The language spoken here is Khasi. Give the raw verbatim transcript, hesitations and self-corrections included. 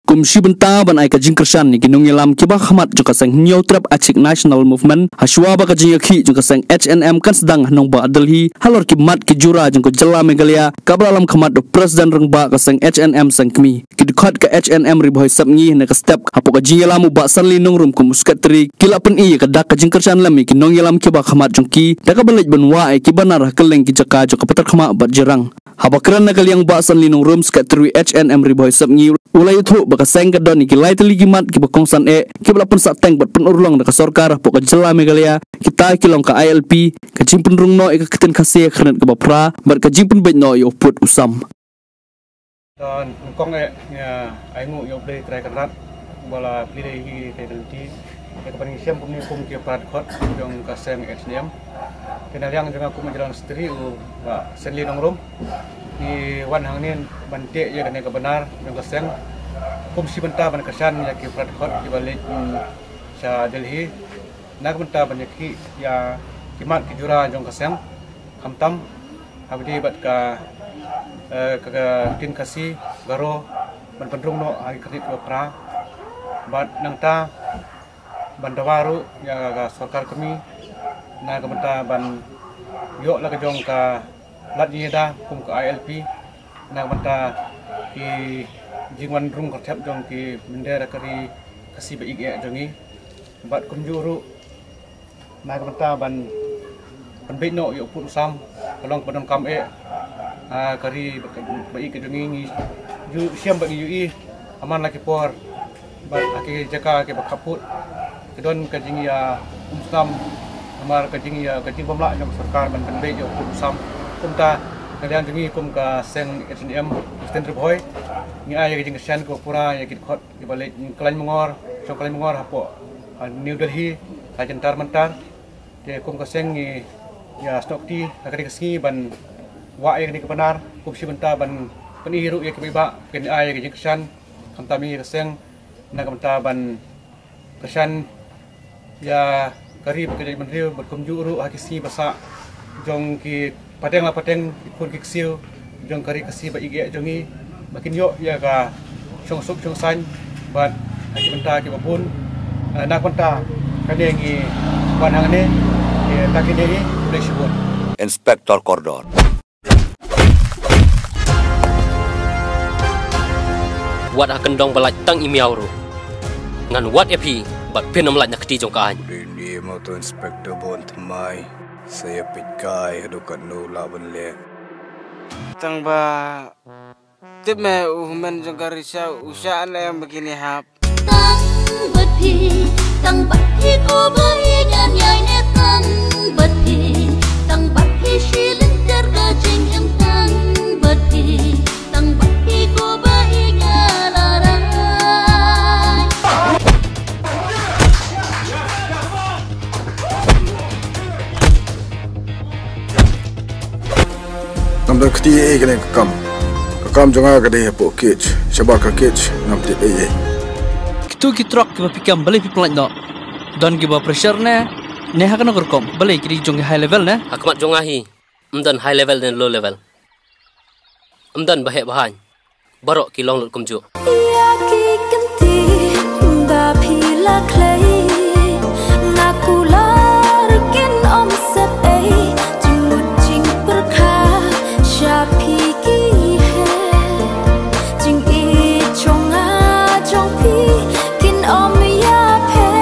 Kum shi bynta ban ai ka jingkyrshan ïa ki nongïalam kiba khmat jong ka seng Hynñiewtrep Achik National Movement, ha shuwa ba ka jingïakhih jong ka seng H N M kan sdang ha nongbah Delhi, halor ki mat ki jura jong ka jylla Meghalaya, kaba la lam khmat da u President Rangbah ka seng H N M Seng Kmie. Ki dkhot ka H N M Ri Bhoi Sepngi, na ka step hapoh ka jingïalam u Bah Sanli Nongrum kum u Secretary, ki la pyni ïa ka dak ka jingkyrshan lem ïa ki nongïalam kiba khmat jong ki, da kaba leit ban wah ïa ki banar ha kylleng ki jaka jong ka Patarkhmah bad Jirang. Haba kren na ka liang u Bah Sanli Nongrum, Secretary H N M Ri Bhoi Sepngi, u la ïathuh ba ka seng ka don ïa ki lai tylli ki mat kiba kongsan eh, kiba la pynsah teng bad pynurlong da ka sorkar hapoh ka jylla Meghalaya, kita ki long ka I L P, ka jingpynrung noh ïa ka ktien Khasi ha ka khyrnit kaba phra, bad ka jingpynbeit noh ïa u pud u sam. Don nyngkong eh, nga ai nguh ïa U Blei Trai Kynrad, ba la plie ïa ngi ka lynti, ïa kaba ngi shem kumne kum ki para dkhot jong ka seng H N M. Te na liang jong nga kum u General Secretary u Bah Sanli Nongrum, ngi wan hangne ban teh ïa kane ka banar jong ka seng. Kum shi bynta ban kyrshan ïa ki para dkhot kiba leit, mm, sha Delhi, na ka bynta ban ïakhih ïa ki mat ki jura jong ka seng, khamtam haba ïadei bad ka, eh, ka, ka ktien Khasi, Garo, ban pynrung noh ha ki khyrnit kiba phra. Bad nangta ban dawa ruh ïa ka sorkar kmie, na ka bynta ban ïoh la ka jong ka lad ïada kum ka I L P, na ka bynta ki jingwan rung kyrthep jong ki mynder ka ri Khasi ba ïeit eh jong ngi. Bad kumjuh ruh, na ka bynta ban, ban beit noh ïa u pud u sam, ka long kaba donkam eh, ah, ka ri ba, ba ïeit ka jong ngi, ngi ju shem bad ngi ju ïohi ha man la ki por, bad ha ki jaka kiba khappud, ka don ka jingïa um sam, namar ka jingïa, ka jingbymlah jong ka sorkar ban, ban beit ïa u pud u sam. Kumta, na liang jong ngi kum ka seng H N M Western Ri Bhoi, ngi ai ïa ka jingkyrshan kaba pura ïa ki dkhot kiba leit Khlaiñ Mongor, shong Khlaiñ Mongor hapoh, ha New Delhi, ha Jantar Mantar. Te kum ka seng ngi ïa snoh kti ha kane ka sngi ban wah ïa kane ka banar, kum shi bynta ban pyni ruh ïa ki paidbah, kin ai ïa ka jingkyrshan, khamtam ïa ka seng, na ka bynta ban kyrshan ïa ka ri bad ka jaitbynriew, bad kumjuh ruh ha ki sngi ba sah jong ki pateng la pateng, ki khun ki ksiew jong ka ri Khasi ba ïeit eh jong ngi, ba kin ïoh ïa ka shong suk shong saiñ bad ha ki bynta kiba bun. Eh, na ka bynta kane ngi wan hangne, eh, ta kine hi, khublei shibun. Inspector Kordor. Wat ha kyndong ba lait tang i miaw ruh, ngan wad ïa phi bad phin ym lait na kti jong ka aiñ. Dei ne ma to Inspector Bun thymmai, sa ïa peit kai haduh katno lah ban leh. Tang ba tip me u hynmen jong ka ri sha u shah ne em ba kine hap. Tang bad phi, tang bad phi ko ba ïeit ngan ïaineh tang bad phi, tang bad phi shi lynter ka jingim tang bad phi, tang bad phi ko ba ïeit nga la rai. Ngam don kti ei kane ka kam. Ka kam jong nga ka dei hapoh cage. Shabar ka cage ngam tip ei ei. Kitu ki truck kiba phi kem balei phi pynlait noh? Don kiba pressure ne? Ne ha kano ka rukom? Balei ki dei jong ki high level ne? Ha khmat jong nga hi, ym don high level ne low level. Ym don ba heh ba haiñ. Baroh ki long lut kumjuh. Ïa ki kynti ba phi la khlei, nga kular kin ym sep ei, jingmut jingpyrkhat sha phi ki heh, jingïeit jong nga jong phi kin ym ïapher.